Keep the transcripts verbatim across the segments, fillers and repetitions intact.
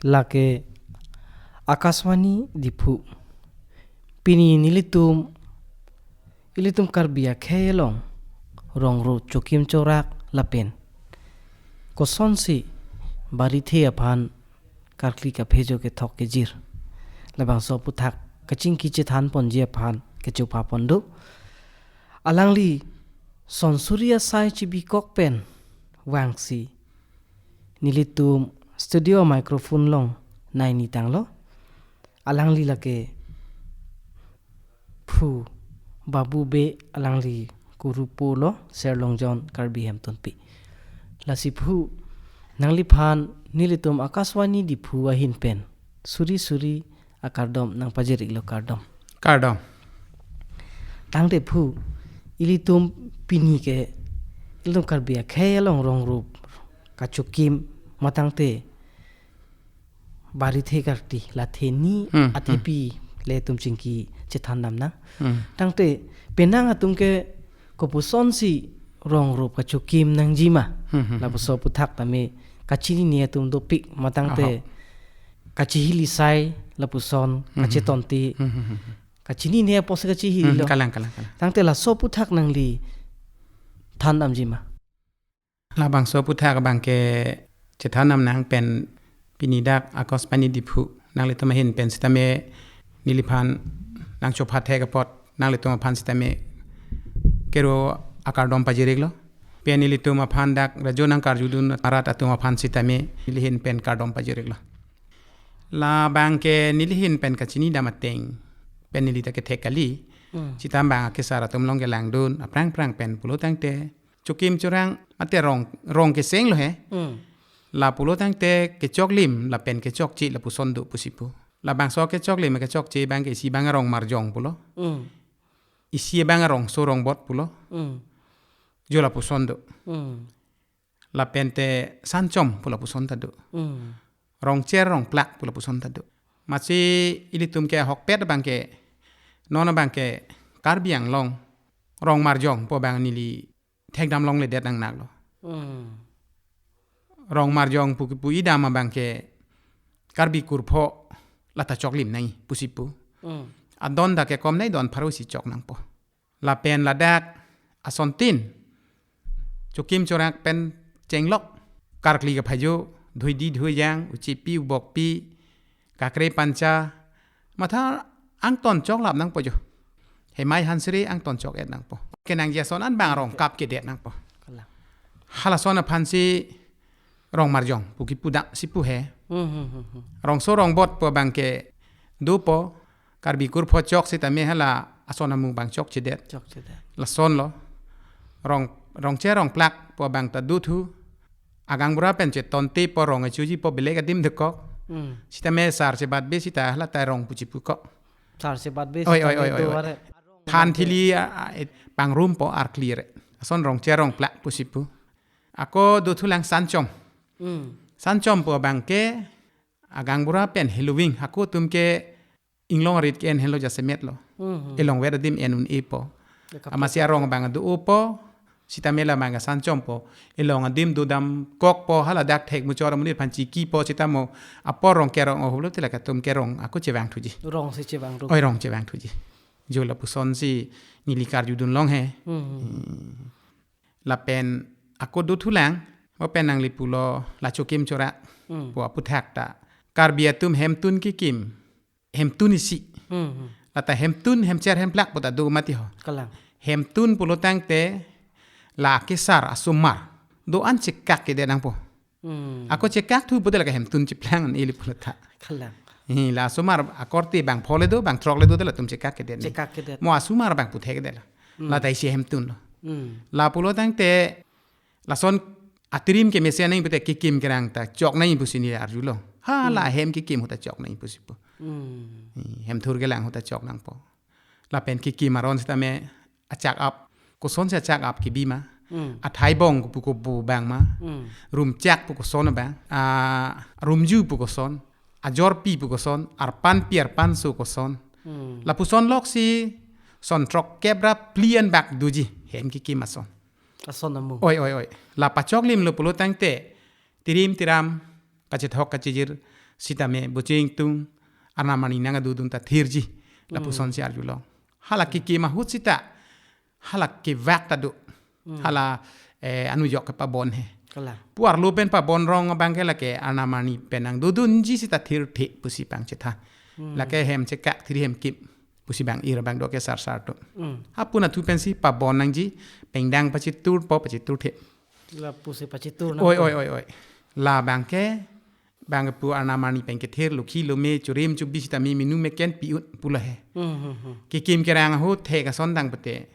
Lake Akashvani Diphu. Pini nelitum, ilitum Karbi akhei along rong rup chokim chorak lapen kosonsi barithe aphan karkli kaphejo kethok kejir, labangso aphuthak kachingki chethan ponji aphan kechupha pon do. Alangli son suri asai chibikok pen vangsi nelitum studio microphone along naini tanglo. Alangli lake Phu Babu Bey, alangli Kurupo lo, Serlongjon Karbi Hemtunpi. Lasi Phu, nangliphan nelitum Akashvani Diphu ahin pen suri suri akardom nangpajir-iklo, kardom. Kardom. Tangte Phu, ilitum pini ke, ilitum Karbi akhei along rong rup kachokim, matangte barithe karti, lathe ni, Hmm, athe hmm. pi le tum chingki chethan damnang. Hmm. Tangte penang atum ke kopusonsi rong rup kachokim nangji ma. Hmm, hmm, hmm. Lapuson aphuthak tame kachinine atum dopik, matangte Aha. kachihili sai lapuson, Hmm, hmm. kachetonti. Hmm, hmm, hmm, hmm. Kachinine apotsi kachihilo. Hmm, kalang, kalang, kalang. Tangte laso aphuthak nangli than damji ma. Labangso aphuthak abangke chethan damnang pen pini dak Akashvani Diphu nanglitum ahin pen sitame neliphan nangchopha thek apot nanglitum aphan sitame kero akardom pajir-iklo. Pen nelitum aphan dak radio nangkarjudun arat atum aphan sitame nelihin pen kardom pajir-iklo. Labangke nelihin pen kachini dam ateng pen neli ta kethek kali. Hmm. Sitame bang akesar atum along kelangdun aphrang phrang pen pulo tangte chokim chorang mate rong, rong keseng lo he. Hmm. La pulo tangte kechoklim lapen kechokche lapuson do pusi pu. Labangso kechoklim kechokche abangke isi abang rong marjong pulo. Hmm. Isi abang rongso rongbot pulo. Hmm. Jo lapuson do. Hmm. Lapente sanchom pu lapuson ta do. Hmm. Rongcher rongplak pu lapuson ta do. Masi ilitum ke ahokpet abangke, non abangke Karbi Anglong rong marjong pu abang neli thekdam longledet nangnaklo. Hmm. Rong marjong pu kipu idam abangke Karbi kurpho lata choklim nangji pusi pu. Hmm. Adon ta kekom nai don pharo isi chok nangpo. Lapen ladak asontin chokim chorak pen chenglok, karkli kaphajo, dhuidi dhuijang, uchepi ubokpi, kakre pancha, matha angton choklap nangpo jo. Hemai hansri angton chok-et nangpo. Kenangji ason an bang rong kap kedet nangpo. Kalang. Halason aphansi rong marjong pu kipu dak si pu he. Hmm, hmm, hmm, hmm. Rongso rongbot pu abangke dopo, Karbi kurpho chok sitame hala ason amu abang chokchedet. Chokchedet. Lasonlo. Rong, rongcher rongplak pu abang ta dothu. Agangbura pen chetonte pu rong achuji pu belek adim dekok. Hmm. Sitame sar chebatbe sita hala ta rong pu chipukok. Sar chebatbe Oi, sita oi, oi, do oi, oi. Are. Than thili a, a, et, pangrumpo arklir. Ason rongcher rongplak pusi pu. Ako dothulang sanchom. Hmm. Sanchom pu abangke agangbura pen heloving. Hako atum ke inglong arit ke-en henlo jasemetlo. Hmm, hmm. Elongvet adim en un-epo. Ekap Amatsi ekap. Arong abang do-opo. Sitame la abang sanchompo. Elong adim dodamkokpo, hala dak thek muchor amonit aphan chikipo sitame apor rong kerong ohublo tila katum kerong ako chevangthuji. Rongsi chevangthu. Oi, rong chevangthuji. Jo lapusonsi neli karjudun long he. Hmm, hmm. Hmm. Lapen ako dothulang, mo pen nangli pulo la chokim chorak, Hmm. pu aphuthak ta. Karbi atum hemtun kikim, hemtun isi. Hmm, hmm. Lata hemtun, hemcher, hemplak pu ta do mati ho. Kalang. Hemtun pulo tangte la kesar asomar do-an chekak kedet nangpo. Hmm. Ako chekakthu pu de la ke hemtun chiplang ili pulo ta. Kalang. Hi, la asomar akorte bang pho le do, bang throk le do de latum chekak kedet ni. Chekak kedet. Mo asomar bang puthek de la. Hmm. Lata isi hemtun lo. Hmm. La pulo tangte lason atirim kemesen nangji pute kikim kerang ta chok nangji pusi neli arjulo. Ha, Hmm. la hem kikim ahut ta chok nangji pusi pu. Hmm. Hi, hemthur kelang ahut ta chok nangpo. Lapen kikim aron sitame achak ap. Kosonsi achak ap kibi ma. Hmm. Athaibong pu kopo abang ma. Hmm. Rumchak pu koson abang. A, rumju pu koson. Ajorpi pu koson. Arpanpi arpanso koson. Hmm. Lapuson loksi son throk kep ra phli an bak doji. Hem kikim ason. Ason amu. Oi, oi, oi. La pachoklimlo pulo tangte tirim tiram kachethok kachejir Sitame bocheng tung, arnam arni nangdodun ta thirji. Lapuson si arjulong. Hala kekim ahut sita, hala kevak ta do. Hala, eh, anujok kepabon he. Kalang. Pu arlo pen pabon rong abang ke lake arnam arni pen nangdodunji sita thirthe pusi pangchethan. Lake hem chekak thiri hem kim pusi bang ir bang do ke sarsar atum. Apuna thu pensi pabon nangji, pengdang pachiturpo, pachiturthe. Lapusi pachitur nang. Oi, oi, oi, oi. Labang ke, bang pu arnam arni pen kethir lokhi lome churim chubi sitame minu meken pi-un pu lahe. Kekim kerang ahut thek ason tang pute.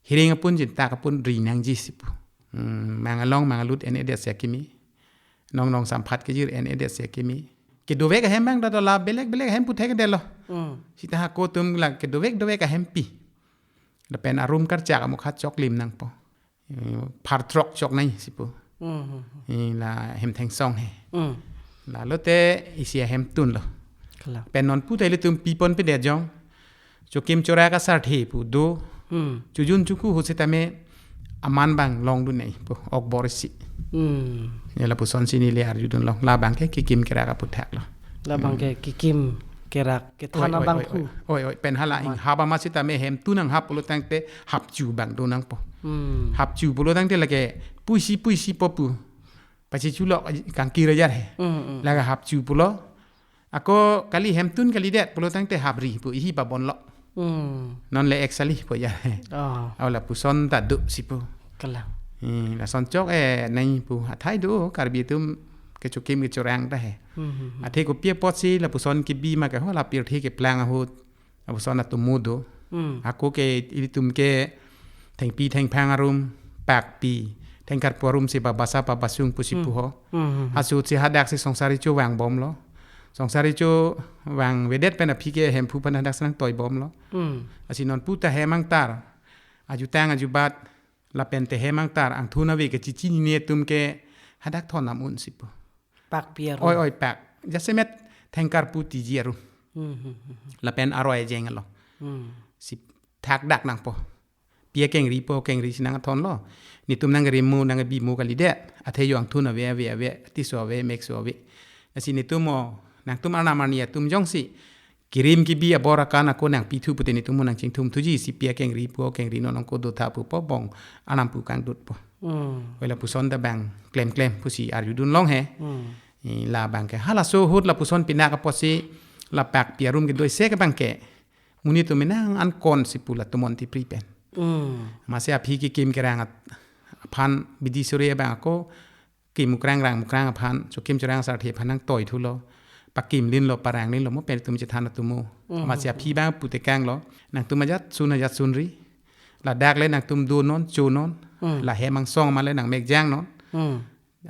Hiring apun jintak apun ri nangji si pu. Hmm, mang along mang alut en-edet si akimi. Nong nong samphat kejir en-edet si akimi. Kedovek ahem bang ta do la belek belek ahem pu thekdetlo. Sita hako atum la kedovek dovek ahem pi. Lapen arum karchak amukha choklim nangpo. Eh, phar throk chok nai si pu. Eh, la hem thengsong he. Lalote isi ahem tunlo. Kalang. Pen non pu ta ilitum pipon pedet jong. Chokim chorak asarthe pu do. Chojun choku ahut sitame aman bang longdun nai pu. Okbor isi. Ya lapuson si neli arjudunlong. Labang ke kekim kerak aphuthak lo. Labang ke kekim kerak kethan abang pu. Oi, oi, oi. Pen hala inghap amat sitame hem tun nanghap pulo tangte hapchu bang do nangpo. Hapchu pulo tangte lake puisi puisi po pu. Pachechulok kangkir ajar he. Lake hapchu pulo. Ako kali hem tun kalidet pulo tangte hapri pu ihi pabonlo. Non le ek sali pu ajar he. Oh. Au lapuson ta do si pu. Kalang. Eh, lason chok eh nai pu athai do Karbi atum kechokim kechorang ta he. Athe kopi apotsi lapuson kebi ma ke ho la pirthe keplang ahut. Lapuson atomo do. Ako ke ilitum ke thengpi thengphang arum, pakpi, thengkarpu arum si babasa babasung pusi pu ho. Aso si hadak si songsari cho vang bomlo. Songsari cho vang vedet pen aphi ke hemphu pen hadak si nangtoi bomlo. Lasi non pu ta hem angtar. Ajutang ajubat lapen te hem angtar angthun ave kechechinine atum ke hadak thon nam un si pu. Pakpi arum. Oi, oi, pak. Jasemet thengkarpu tiji arum. Lapen aroi ajeng alo. Si thakdak nangpo. Pi akengripo, kengri si nangthonlo. Netum nangrimu nangbimo kalidet. Athe yo angthun ave, ave, ave. Tiso ave, mekso ave. Lasi netum mo, nangtum arnam arni atum jongsi kirim kibi abor akan ako nangpithu pute netum mo nangchingthum thuji si pi akengripo, kengri non nangko dotha pupo bong arnam pu kangdutpo. Oi lapuson ta bang klemklem pusi arjudunlong he. Eh, labang ke halaso ahut lapuson pinak apotsi la pakpi arum kedo isi ke bang ke. Monit atum nang ankon si pu la tumon tipri pen. Masi aphi kekim kerang at-, aphan bidi sore bang ako kim mukrang rang mukrang aphan, chokim chorang asarthe aphan nangtoi thulo. Pakimlinlo, paranglinlo, mo pen tum chethan atumo. Masi aphi bang putekanglo. Nangtum ajat sun ajat sunri. Ladak le nangtum do non, cho non. La hem angsong ma le nangmekjang non.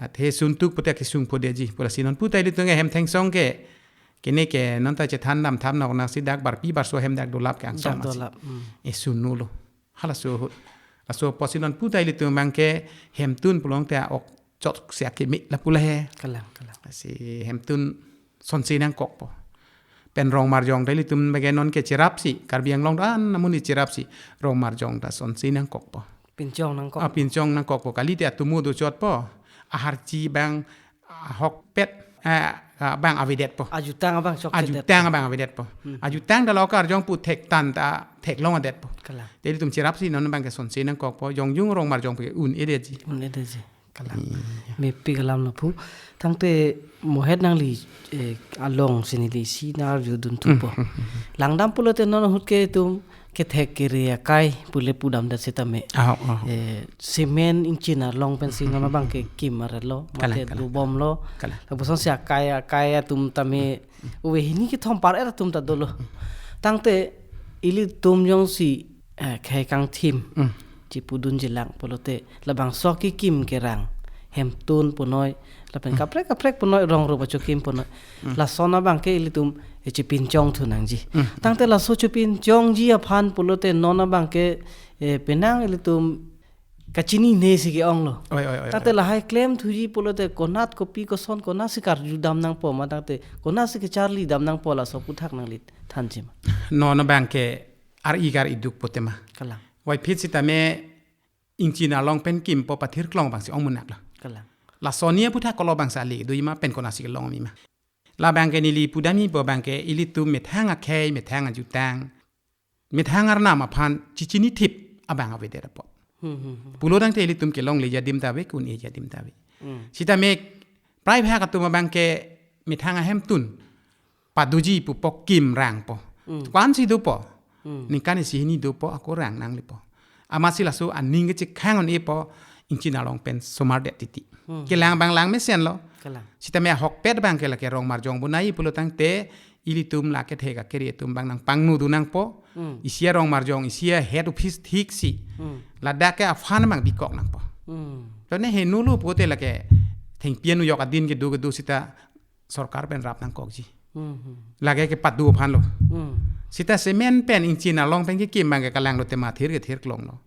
Athe suntuk pute kesung phodeji. Pura si non pu ta ilitum ke hem thengsong ke. Kene ke non ta chethan dam tham nok nang si dak barpi barso hem dak dolap ke angsong Dak masi. Dolap. Eh, sunlo. Halaso ahut. Laso apotsi non pu ta ilitum bang ke hem tun pulo tangte ok chot si akimi lapu lahe. Kalang, kalang. Si hem tun sonsi nangkokpo. Pen rong marjong ta ilitum bang ke non ke cherap si, Karbi Anglong ta an amonit cherap si, rong marjong ta sonsi nangkokpo. Pinchong nangkok. Ah, pinchong nangkokpo. Kalite atumo dochotpo. Aharchi bang ahokpet, eh, ah, bang avedetpo. Ajutang abang chokchedetpo. Ajutang abang avedetpo. Ajutang ta lokar jong pu thektan ta theklong adetpo. Kalang. Te ilitum cherap si non bang ke sonsi nangkokpo. Jongjung rong marjong pu ke un-edetji. Un-edetji. Kalang. Mepik alam lapu. Tangte mohet nangli, eh, along si neli si nang arjudun thupo. Langdam pulote non ahut ke itum kethek kere akai pule pudamdet setame. Ahok, ahok. Eh, cement ingchin arlong pensi non abang ke kim arlo. Kalang, mate kalang. Dobomlo. Kalang. Lapuson si akai, akai atum tame. Ove hini kethom par-et atum ta dolo. Tangte ilitum jongsi, eh, khei kangthim. Chipudun jilang pulote labangso kekim kerang. Hem tun punoi. Lapen kaprek kaprek punoi rong ro pachokim punoi. Lason abang ke ilitum, eh, chipinchong thu nangji. Tangte laso chipinchongji aphan pulote non abang ke, eh, penang ilitum kachinine si ke-onglo. Oi, oi, oi, tangte oi. Lahai klem thuji pulote konat kopi koson konat si karjudam nangpo ma tangte konat si kecharlidam nangpo laso aphuthak nangli thanji ma. Non abang ke ar-i kar-iduk pute ma. Kalang. Vaiphit sitame ingchin arlong pen kimpo pathir klong abang si ong munak lo. Kalang. Laso ni aphuthak kolo abang si ale do-i ma pen konat si kelong-i ma. Labang ke neli pudamji pu abang ke ilitum methang akhei, methang ajutang, methang arnam aphan chichinithip abang avedet apot. Hmm, hmm, hmm. Pulo tangte ilitum kelongle adim ta ave, un-e adim ta ave. Hmm. Sitame prai bhak atum abang ke methang ahemtun padoji pu po, kimrang po. Hmm. Ko-ansi dopo. Hmm. Ningkan isi hini dopo, ako rang nanglepo. Amatsi laso aning kechekhang un-e po, ingchin along pen somardet titi. Hmm. Kelang abang lang mesenlo. Kalang. Sitame ahokpet abang ke lake rong marjong bonai pulo tangte ilitum la kethek akeri atum abang nangpangno dun nangpo. Hmm. Isi arong marjong, isi a head office thiksi. Hmm. Ladak ke aphan abang bikok nangpo. Hmm. Tone he nulu pute lake thengpi anujok adin kedo kedo sita sorkar pen rap nangkokji. Hmm, hmm. Lake kepado aphanlo. Hmm. Sita cement pen ingchin along pen kekim abang ke kalanglo tema thir ke thir klonglo.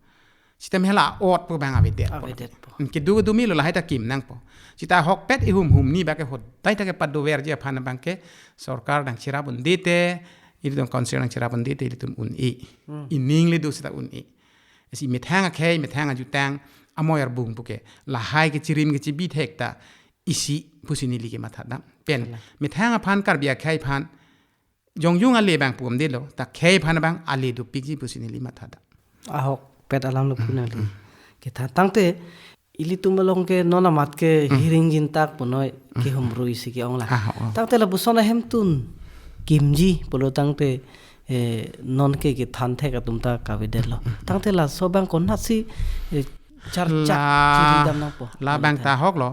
Sitame hala ot pu abang avedet po. Avedetpo. Hmm, kedo kedo melo, lahai ta kim nangpo. Sita ahokpet ihum hum ni abang ke hodai ta kepadoverji aphan abang ke sorkar nangcherap un-edetji, ilitum council nangcherap un-edetji, ilitum un-e. Hmm. Ining le do sita un-e. Isi methang akhei, methang ajutang, amoi arbung pu ke lahai kechirim kechibi thek ta isi pusi neli kemathadam. Pen, kalang, methang aphan, Karbi akhei aphan jongjung ale abang pu amdelo, ta khei aphan abang ale dopikji pusi neli mathadam. Ahokpet alamlo pu nangli. Hmm. Kethan tangte ilitum along ke non amat ke, hmm, hiring jintak punoi, hmm, kehumrui si ke-ong la. Ah, oh. Tangte lapuson ahemtun kimji pulo tangte, eh, non ke kethan thek atum ta kavedetlo. Hmm, hmm. Tangte laso abang konatsi, eh, charchak la, chiridam nangpo. Labang ta ahoklo.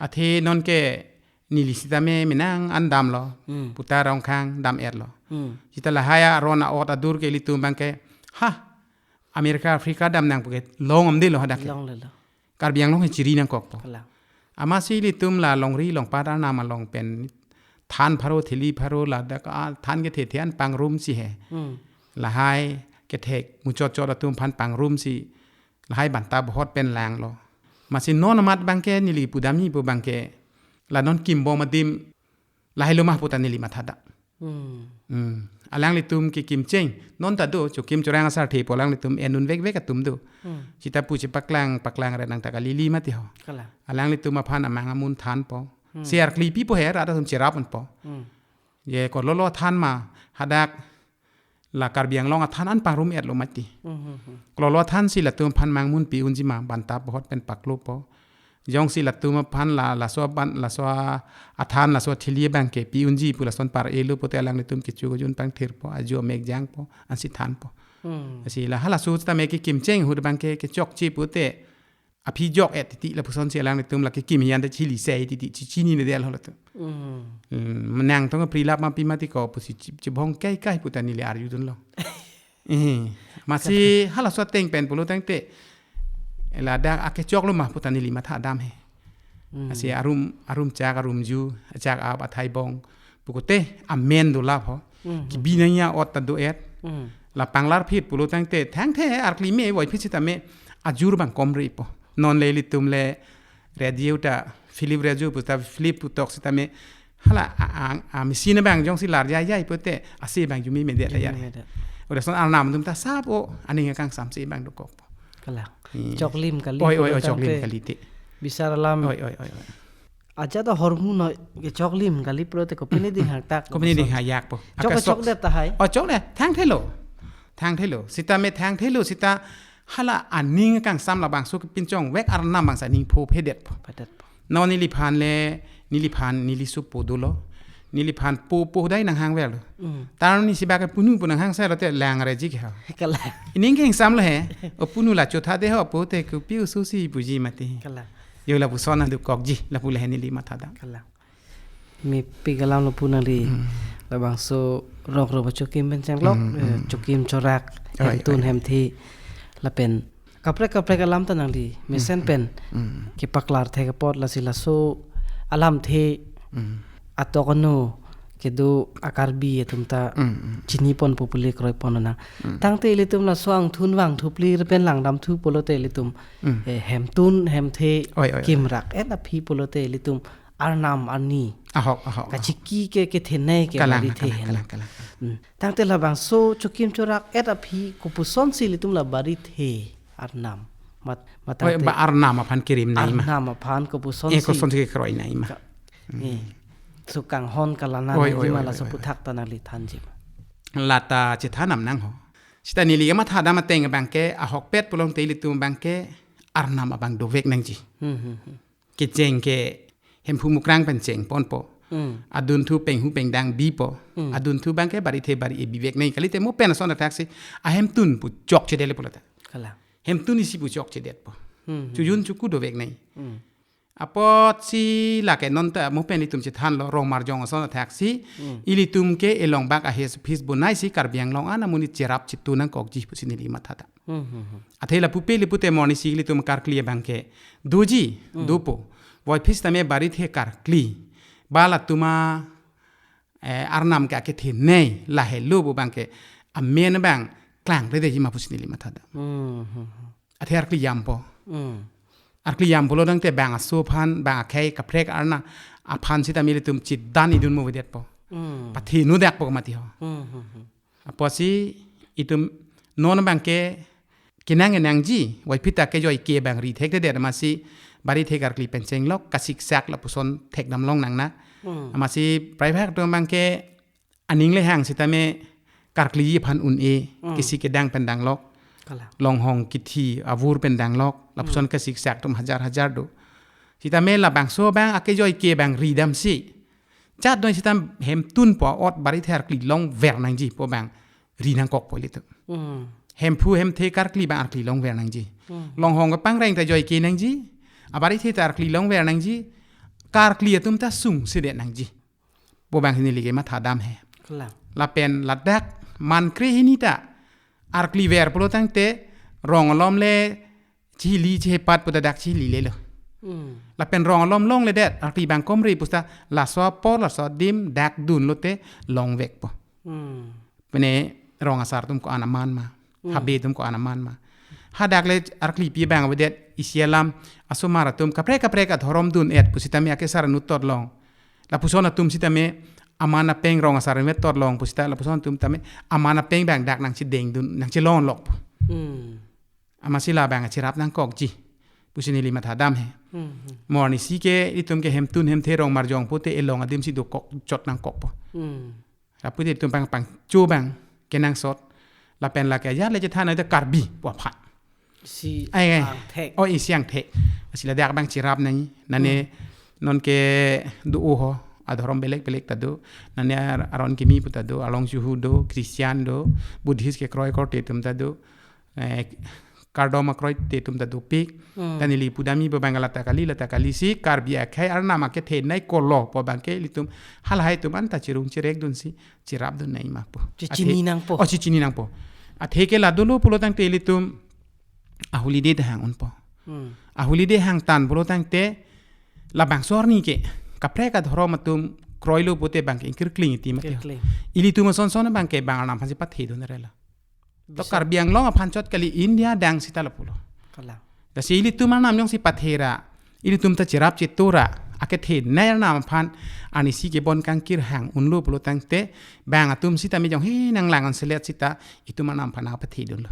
Athe non ke neli sitame menang an damlo. Hmm. Puta Rongkhang dam-etlo. Hmm. Sita lahai aron a-ot adur ke ilitum abang ke, ha, America, Africa dam nang pu ke long amdelo hadak ke. Longlelo. Karbi Anglong he chiri nangkokpo. Kalang. Amatsi ilitum la longri longpat arnam along pen than pharo, thili pharo, ladak a than kethe the an pangrumsi he. Hmm. Lahai kethek muchot chot atum aphan pangrumsi lahai banta bohot pen langlo. Amatsi non amat abang ke neli pudamji pu abang ke la non kimbom adim lahai lo ma pu ta neli mathadam. Hmm. Hmm. Alanglitum kekim cheng, non ta do, chokim chorang asarthe po alanglitum en un vekvek atum do. Hmm. Sita pu chepaklang, paklang ret nang ta kalili mati ho. Kalang. Alanglitum aphan amang amun thanpo. Hmm. Se arkli pipo he, rat atum cherap unpo. Hmm. Je kololo than ma, hadak la Karbi Anglong athan an pangrum-etlo mati. Hmm, hmm, hmm. Kololo thansi latum aphan mangmun pi unji ma, banta bohot pen paklopo. Jongsi latum aphan la, laso aban, laso a, athan, laso athili abang ke pi unji pu lason par-elo pute alanglitum kecho kejun pangthirpo, ajo amek jangpo, ansi thanpo. Hmm. Lasi la halaso sitame kekim cheng ahut abang ke kechokche pute aphi jok-et titi lapusonsi alanglitum la kekim hian de chili sei titi chi chinine del halatum. Hmm. Hmm, menang tong prilap ma pi mati ko pusi chi, chibong kai kai pu ta neli arjudunlo. Eh, amatsi halaso ateng pen pulo tangte ladak akechoklo ma pu ta neli mathadam he. Hmm. Lasi arum, arum chak, arum ju, chak ap athai bong pu kote amen dolap ho. Hmm. Kibi nangji a-ot ta do-et. Hmm. La panglar phit pulo tangte thangthe arkli me voi phit sitame ajur abang komrepo. Non le ilitum le radio ta Philip radio pu ta Philip pu tok sitame hala a, a, a machine abang jongsi lar jai jai pute ase abang jumi medet. Jumi ya medet. Udah son arnam atum ta sap o aning akangsamse abang dokokpo. Kalang. Hmm. Choklim kali. Oi, oi, oi, pulo tangte choklim kali te. Bisar alam. Oi, oi, oi, oi. Aja ta hormu no kechoklim kali pulote kopine ding hangtak. Kopine ding hangyak po. Chok, akasok chokdet tahai. Oh, chokdet. Thangthelo. Thangthelo. Sitame thangthelo sita hala aning kangsam labangso kepinchong vek arnam abangsi aning pho phedetpo. Phedetpo. Non neliphan le, neliphan neli sopo dolo. Neliphan po po dai nanghang velo. Mm. Tarni si bak punu pu nanghang selo te lang reji ke ha. Kalang. Ining kengsamlo he. O punu la chotha de ho pute kopi oso si puji mati. Kalang. Yo lapuson adokokji, lapu le he neli mathadam. Kalang. Mepik alamlo pu nangli. Hmm. Labangso rok rok chokim pen chenglok, hmm, eh, hmm, chokim chorak, oi, hemtun, oi, hemthe, lapen kaprek kaprek alam ta nangli mesen, hmm, pen, hmm, kepaklar thek apot lasi laso alamthe, hmm, atok ano kedo a-Karbi atum ta, hmm, hmm, chiniponpo pu le kroiponlo nang. Hmm. Tangte ilitum laso angthun vangthu phli pen langdamthu pulote ilitum, hmm, eh, hemtun hemthe, oi, oi, oi, kimrak-et aphi pulote ilitum arnam arni. Ahok, ahok, ahok. Kachiki ke kethenei ke, kalang, barithe, kalang, hen, kalang, kalang. Hmm. Tangte labangso chokim chorak-et aphi kopusonsi ilitum la barithe arnam. Mat, oi, matangte ba arnam aphan kerim nangji ma. Arnam aphan kopusonsi. Eh, kosonsi kekroi nangji ma. Ka-, hmm, eh. Sukanghon kalana Oi, nangji oi, ma oi, laso oi, oi. puthak ta nangli thanji ma? Lata chethan nam nang ho. Sita neli kemathadam ateng abangke ahokpet pulote ilitum abangke Arnam abang dovek nangji. Hmm, hmm, hmm. Kecheng ke Hemphu Mukrang pen chengponpo. Hmm. Adunthu penghu pengdang bipo. Hmm. Adunthu abangke barithe bari-e bivek nang kalite mo pen ason athaksi ahemtun pu chokchedet le pulote. Kalang. Hemtun isi pu chokchedetpo. Hmm, hmm. Chojun choku dovek nang. Hmm. Apotsi lake non ta mo pen itum chethanlo Rongmarjong ason athaksi. Hmm. Ilitum ke elongbak ahes phis bonai si Karbi Anglong ana amonit cherap chitu nangkokji pusi neli mathadam. Hmm, hmm, hmm. Athe lapu pele pute mo arnisi ilitum karkli abangke doji, Hmm. dopo. Voiphit sitame barithe karkli. Ba latum a, eh, Arnam ke akethenei lahelo pu abangke amen abang klangkledetji ma pusi neli mathadam. Hmm, hmm, hmm. Athe arkli jampo. Hmm. Arkli jam pulotangte bang aso aphan, bang akhei kaprek arna aphan sitame ilitum chitdan idun mo vedetpo. Hmm. Pathenodakpo mati ho. Hmm, hmm, hmm. Apotsi itum non abangke kenang kenangji, voiphit ta kejoi ke abang ri thekthedet amatsi barithe karkli pen chenglok, kasiksak lapuson thekdam long nang na. Hmm. Amatsi praibhak atum abangke aning le hang sitame karkliji aphan un-e, Hmm. kisi kedang pen danglok. Kalang. Longhong kithi avur pen danglok, lapuson Hmm. kasiksak atum hajar hajar do. Sitame labangso abang akejoi ke abang ridamsi. Chat doi sitame hemtun pu a'ot barithe arkli longver nangji pu abang ri nangkokpo ilitum. Hmm. Hemphu hemthe karkli abang arkli longver nangji. Hmm. Longhong kepangreng ta joi ke nangji. Abarithe ta arkli longver nangji. Karkli atum ta sungsedet nangji pu abang neli kemathadam he. Kalang. Lapen ladak man kre hini ta arkli ver pulotangte rong alom le chili chepat pu ta dak chili lelo. Hmm. Lapen rong alom longledet, arkli abang komre pusita laso apor, laso adim dak dunlote longvekpo. Hmm. Pine rong asar atum ko-an aman ma, Hmm. habe atum ko-an aman ma. Hadak le arklipi abang avedet, isi alam asomar atum kaprek kaprek adhorom dun-et pusitame akesar anut tot long. Lapuson atum sitame aman apeng rong asar anut tot long pusita lapuson atum tame aman apeng abang dak nangchedengdun, nangchelonglokpo. Hmm. Amatsi labang acherap nangkokji pusi neli mathadam he. Hmm, hmm. Mo arnisi ke itum ke hemtun hemthe Rongmarjong pute elong adim si dokok chot nangkokpo. Hmm. Lapu te itum pang pangcho abang kenangsot. Lapen lake ajat le chethan ate Karbi pu aphan. Isi Ai, ai. angthek. Oh, isi angthek. Lasi ladak abang cherap nang. Nane Hmm. non ke do-o ho. Adhorom belek belek ta do. Nane ar-, aron kimi pu ta do. Along Juhu do. Christian do. Buddhist kekroi korte atum ta do. Eh, kardom akroi te atum ta dopik. Hmm. Ta neli pudamji pu abang lata kali, lata kali si Karbi akhei Arnam akethenei kolo pu abangke ilitum halahai atum anta chirung chirek dunsi cherapdun nangji ma pu. Chechini Athe- nangpo. Oh, chechini nangpo. Athe ke la dolo pulotangte ilitum a-holiday ta hang unpo. Hmm. A-holiday hangtan pulotangte labangso arni ke kaprek adhorom atum kroilo pute abangke ingkirkling iti mati. Kirkling. Ilitum asonson abangke bang Arnam aphansi pathedunre lo. To Bisa. Karbi Anglong aphan chot kali, India adang sita lapulo. Kalang. Lasi ilitum Arnam jongsi pathera, ilitum ta cherap chetora, akethenei Arnam aphan arnisi kebon kangkir hang unlo pulotangte, bang atum sitame jong he nanglang anselet sita, itum Arnam aphan nangpathedunlo.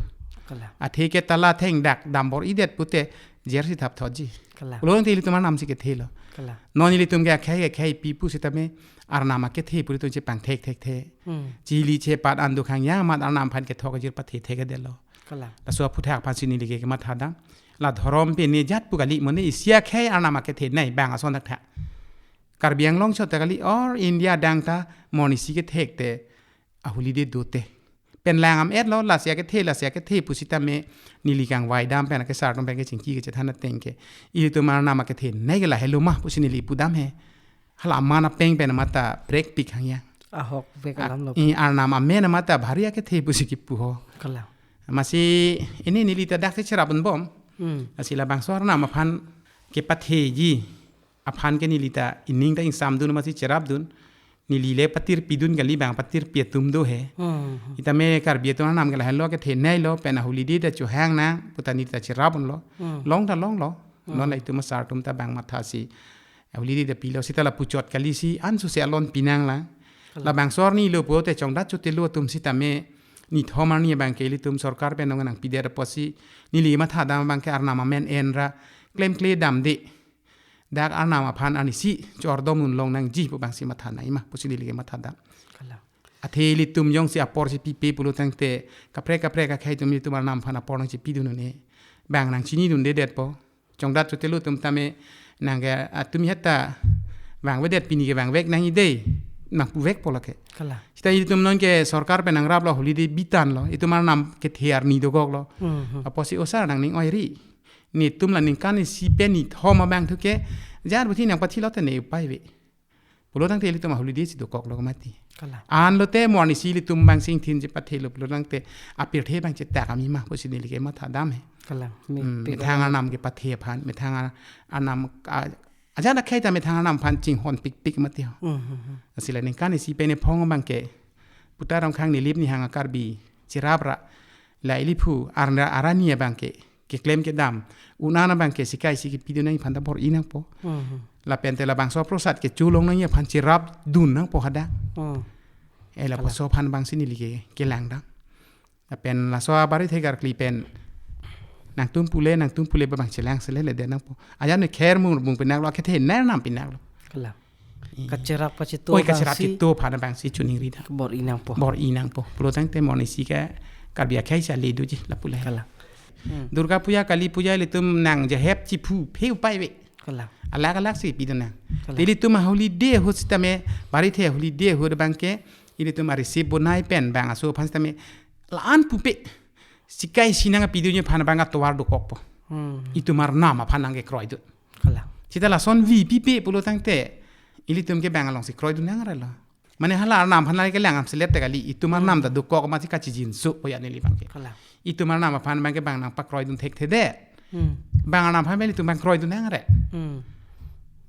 Kalang. Athe ke tala thengdak dambor-idet pute, jer si thapthotji. Kalang. Pulotangte ilitum Arnam si kethelo. Kalang. Non ilitum ke akhei akheipi pusitame Arnam akethe pu ilitum chepangthekthekthe. Hmm. Chili chepat an do khang yang amat Arnam aphan kethok ajir pathethekthedetlo. Kalang. Laso aphuthak aphansi neli ke kemathadam. La dhorom pine jat pu kali, mane isi akhei Arnam akethenei bang ason thakthak. Karbi Anglong chot ta kali or India adang ta mo arnisi kethekte a-holiday dote. Pen lang am-etlo, lasi akethe, lasi akethe pusitame neli kangvaidam pen akesar atum pen kechingki kechethan ateng ke. Ilitum Arnam akethenei ke lahelo ma pusi neli pudam he. Hala aman apeng pen mata break pik hang yang. Ahokvek A-, alam lo. I Arnam amen mata bhari akethe pusi kipu ho. Kalang. Amatsi pine neli ta dak si cherapdunbom. Hmm. Lasi labangso Arnam aphan kepatheji aphan ke neli ta ining ta ingsamdun amatsi cherapdun. Neli le patirpidun kali, bang patirpi atum do he. Hmm. Sitame Karbi atum Arnam ke lahelo, akethenei lo, pen a-holiday ta chohang nang pu ta neli ta cherapdunlo. Hmm. Long ta longlo. Hmm. Non la itum asar atum ta bang mathasi a-holiday ta pilo, sita lapu chot kali si ansose alon pinanglang. Kalang. Labangso arni lo pute chongdat chotelo atum sitame nithom arni abangke ilitum sorkar pen nangpidet apotsi neli mathadam abangke Arnam amen enra klemkle damde. dak arnam aphan arnisi chordom un longnangji pu abangsi matha nangji ma pusi neli ke mathadam. Kalang. Athe ilitum jongsi apor si pipe pulo tangte kaprek kaprek akhei atum ilitum arnam aphan apor nangchipidun un-e. Bang nangchinidundedetpo. Chongdat chotelo atum tame nang ke atum heta vangvedet, pini ke vangvek nangji dei, nangpuvekpo lake. Kalang. Seta ilitum non ke sorkar pen nangraplo, holiday bitanlo, itum arnam kethe arni dokoklo. Hmm, hmm. Apotsi osar nangning oiri. Netum la ningkan isi pen nithom abang thu ke jar buthi nangpathilo te ne upai ave. Pulo tangte ilitum aholiday si dokoklo mati. Kalang. Anlote mo arnisi ilitum abang singthin chepathelo pulo tangte apirthe abang chetak ami ma pusi neli ke mathadam he. Kalang. Me Hmm, pik methang alam. Arnam kepathe aphan, methang ar-, arnam a-, ajat akhei ta methang arnam aphan chinghon pikpik mati ho. Hmm, hmm, hmm. Lasi la ningkan isi pen ephong abang ke puta Rongkhang Nilip Nihang a-Karbi cherap ra la ili phu arna arani abang ke keklem kedam un-an abang ke sikai si kepidun nangji aphan ta bor-i nangpo. Hmm. Lapen te labangso aprosad kecho longnangji aphan cherapdun nangpo hadak. Hmm. Eh, lapuson aphan abangsi neli ke kelangdam. Lapen laso abarithe karkli pen nangtum pule, nangtum pule abang chelang selele de nangpo. Ajat ne kher mur mung pinaklo, akethe ner nam pinaklo. Kalang. Hmm. Kacherap kacheto Oi, kacherap abangsi keto aphan abangsi choningridam. Bor-i nangpo. Bor-i nangpo. Pulo tangte mo arnisi ke Karbi akhei si ale doji lapu le. Kalang. Hmm. Durga Puja, Kali Puja ilitum nang jahep chiphu phe upai ave. Kalang. Alak alak si pidun nang. Kalang. Te ilitum aholiday ahut sitame, barithe aholiday ahut abang ke ilitum a-receipt bonai pen bang aso aphan sitame la-an pupe sikai si nangpidunji aphan abang atovar dokokpo. Hmm. Itum arnam aphan nangkekroidun. Kalang. Seta lason vi pipe pulo tangte ilitum ke bang alongsi kroidun nangrelo. Mane hala arnam aphan la kelang am selet te kali, itum Hmm. arnam ta dokok amatsi kachijinso oya neli abang ke. Kalang. Itum arnam aphan abang ke bang nangpakroidun thekthedet. Hmm. Bang arnam aphan ilitum bang kroidun nangre. Hmm.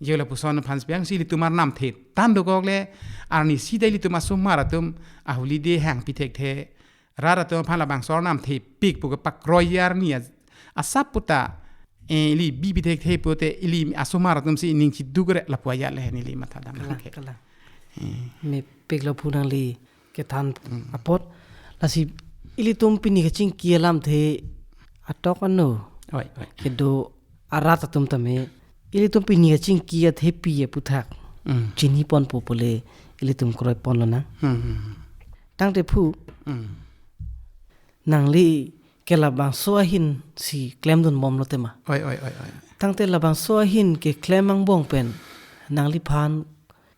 Je lapuson aphan si abangsi ilitum arnam the tan dokok le arnisi ta ilitum asomar atum aholiday hangpi thekthe. Rat atum aphan labangso arnam thepik pu kepakroi arni a-, asap puta, eh, ili bibi thekthe pute ili asomar atum si ning chiduk re lapu ajat le neli mathadam Kalang, ke. Kalang. Eh. Mepiklo phu nangli kethan Hmm. apot. Lasi ilitum pini kachingki alamthe atok ano Oi, oi. kedo arat atum tame ilitum pini kachingki athepi aputhak Hmm. chiniponpo pule ilitum kroiponlonang. Hmm, hmm, hmm. Tangte phu Hmm. nangli ke labangso ahin si klemdunbomlo tema. Oi, oi, oi, oi. Tangte labangso ahin keklem angbong pen nangliphan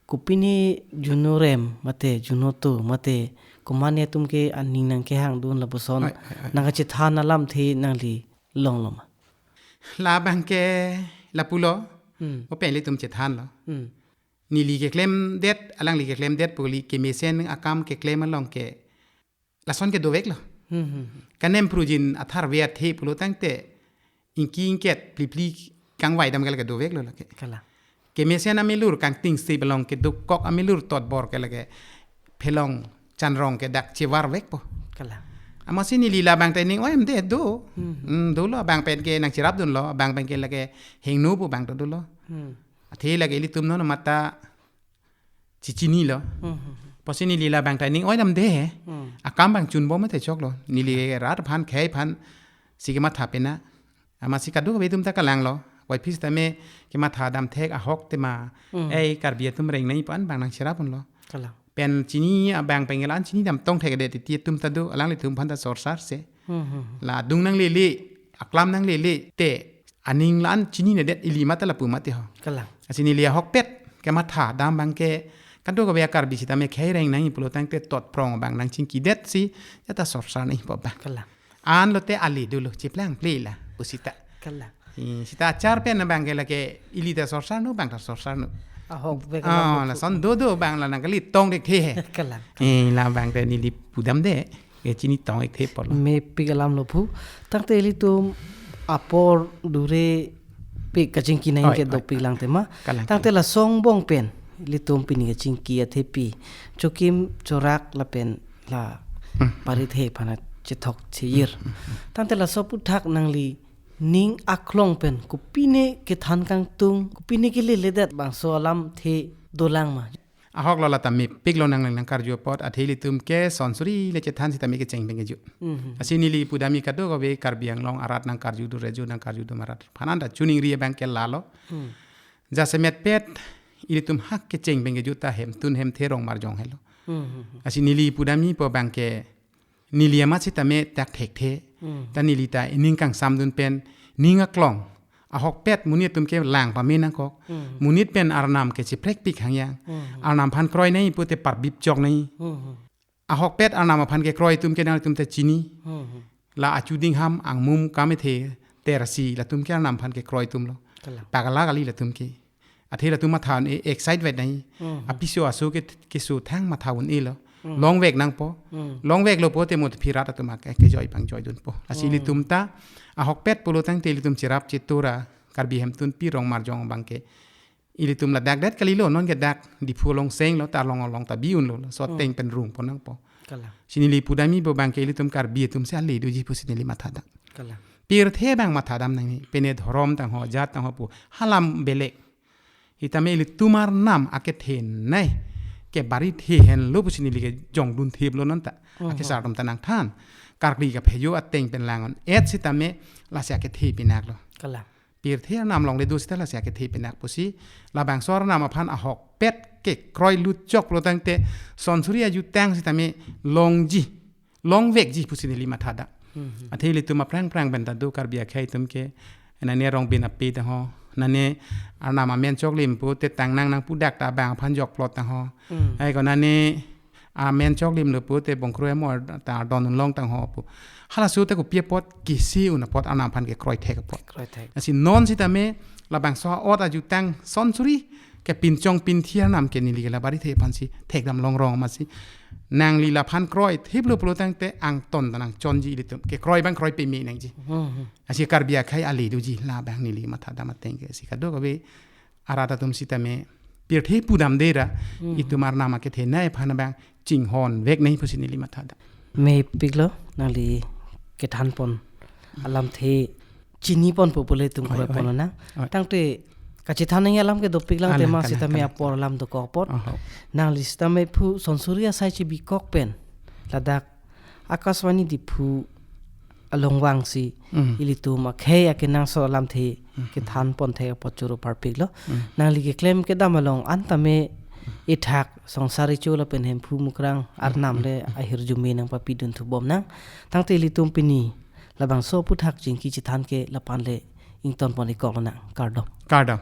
kopine juno rem mate juno to mate komatne atum ke aning nangkehangdun lapuson Oi, oi, oi. nangkachethan alamthe nangli longloma. Labang ke lapulo. Hmm. Open ilitum chethanlo. Hmm. Neli keklemdet, alangli keklemdet pu kali, kemesen akam keklem along ke lason ke doveklo. Hmm, hmm. Kanem prujin athar ve athe pulo tangte ingki ingket plipli kangvai dam ke lake doveklo lake. Kalang. Kemesen amelur kangting si belong ke dokok amelur totbor ke lake phelong chanrong ke dak chevarvekpo. Kalang. Amatsi neli labang ta ning oi amde do. Hmm. Hmm, dolo abang pen ke nangcherapdunlo, abang pen ke lake hingno pu abang ta dolo. Hmm. Athe lake ilitum non mata chichinilo. Hmm, hmm, hmm. Pusi neli labang ta ning oi dam de he. Hmm. Akam abang chunbom mate choklo. Neli rat aphan khei aphan si kematha pena. Amatsi kadokave atum ta kalanglo. Wai phis tame kemathadam thek ahok tema. Hmm. Ei Karbi atum reng nai pan abang nangcherapdunlo. Kalang. Pen chini abang pen la-an chinidam tong thekdet titi atum ta do, alanglitum aphan ta sorsar se. Hmm, hmm, hmm. La adung nanglele, aklam nanglele te aning la-an chininedet ili mata lapu mate ho. Kalang. Lasi neli ahokpet kemathadam abang ke kadokave a-Karbi sitame khei reng nangji pulo tangte totprong abang nangchingkidet si jata sorsar nangpo abang. Kalang. Anlote ale dolo cheplang ple la pusita. Kalang. Eh, sita achar pen abang ke lake ili ta sorsarno abang ta sorsarno. Ahokvek Ah, alam lason dodo abang la nangkali tong thekthe he. Kalang. Eh, labang te neli pudam de. Ke chini tong thekthe pulo. Mepik alamlo phu. Tangte ilitum apor dure pik kachingki nang Oi, ke oi, dopik oi. lang tema. Kalang, Tangte kalang. laso angbong pen ilitum pini kachingki athepi chokim chorak lapen la Hmm. barithe aphan chethok cheyir. Hmm, hmm, hmm. Tangte laso aputhak nangli ning aklong pen kopine kethan kangtung, kopine keleledet bangso alamthe dolang ma? Ahoklo lata mepiklo nang nangkarju apot, athe ilitum ke son suri le chethan sitame kecheng pen keju. Mhm. Lasi neli pudamji kadokave Karbi Anglong arat nangkarjudun, reju nangkarjudun arat aphan ta choningri abang ke lalo. Hmm. Jasemet pet ilitum hak kecheng pen kejut ta hemtun hemthe Rongmarjong helo. Hmm, hmm, hmm. Lasi neli pudamji pu abangke neli amat sitame thakthekthe. Hmm. Ta neli ta ining kangsamdun pen ning aklong ahokpet monit atum kelang pame nangkok. Hmm. Monit pen Arnam kecheprekpik hangyang. Hmm. Arnam aphan kroinangji pute parbip choknangji. Hmm, hmm. Ahokpet Arnam aphan kekroi atum ke nangtum ta chini. Hmm, hmm. La achu dingham angmum kamethe tersi latum ke Arnam aphan kekroi atumlo. Kalang. Pagala kali latum ke. Athe latum matha un-e excite vet nangji. Hmm. Apiso aso ke, keso thang matha un-elo. Hmm. Longvek nangpo. Hmm. Longveklo pote mo phi rat atum ke, kejoi pangjoidunpo. Lasi Hmm. ilitum ta ahokpet pulo tangte ilitum cherap chetura Karbi hemtunpi Rongmarjong abangke ilitum ladak det kalilo, non ke dak Diphu along senglo, ta along along ta bi unlo, so Hmm. ateng pen rungpon nangpo. Kalang. Lasi neli pudamji pu abangke ilitum Karbi atum si ale doji pusi neli mathadam. Kalang. Pirthe abang mathadam nangji, pine dhorom tangho, jat tangho pu, halam belek. Sitame ilitum Arnam akethenei ke barithe henlo pusi neli kejongdun thiplo non ta. Mhm. Akesar atum ta nangthan. Karkli kaphejo ateng pen lang un-et sitame lasi akethe pinaklo. Kalang. Pirthe Arnam alongle do sita lasi akethe pinak pusi, labangso Arnam aphan ahokpet kekroi lutchok pulo tangte sonsuri ajutang sitame longji, longvekji pusi neli mathadam. Mhm. Athe ilitum aphrang phrang pen ta do Karbi akhei atum ke, nane Rongbin ape tangho, nane Arnam amen choklim pute tangnang nangpudak ta abang aphan jokplot tangho. Hmm. Ai ko nane amen choklimlo pute bongkroi amor ta don unlong tangho pu. Halaso ta kopi apot, kisi un apot, Arnam aphan kekroi thek apot. Kroithek. Lasi non sitame labangso a'ot ajutang sonsuri kepinchong pinthi Arnam ke neli ke la barithe aphansi thekdam longrong amatsi. Nangli laphan kroithiplo pulo tangte angton ta nangchonji ilitum. Kekroi abang kroi peme nangji. Hmm, hmm. Lasi Karbi akhei ale doji labang neli mathadam ateng ke si kadokave arat atum sitame pirthe pudamde ra, Hmm. itum Arnam akethenei aphan abang chinghonvek nangji pusi neli mathadam. Mepiklo nangli kethanpon alamthe chiniponpo pule itum Oi, kroipon oi. nang. Oi. Tangte kachethan nangji alam ke dopik lang Alang tema kalang, sitame kalang. apor alam dokok apot. Oho. Nangli sitame phu sonsuri asai chebikok pen ladak Akashvani Diphu along vangsi Hmm. ilitum akhei akenangsot alamthe Hmm. kethanpon thek apot choro parpiklo. Hmm. Nangli keklem kedam along an tame ithak songsar recho lapen Hemphu Mukrang Arnam le ahirjume nangpapidun thubom nang. Tangte ilitum pini labangso aphuthak chingki chethan ke lapan le ingtonpon ikok nang. Kardom. Kardom.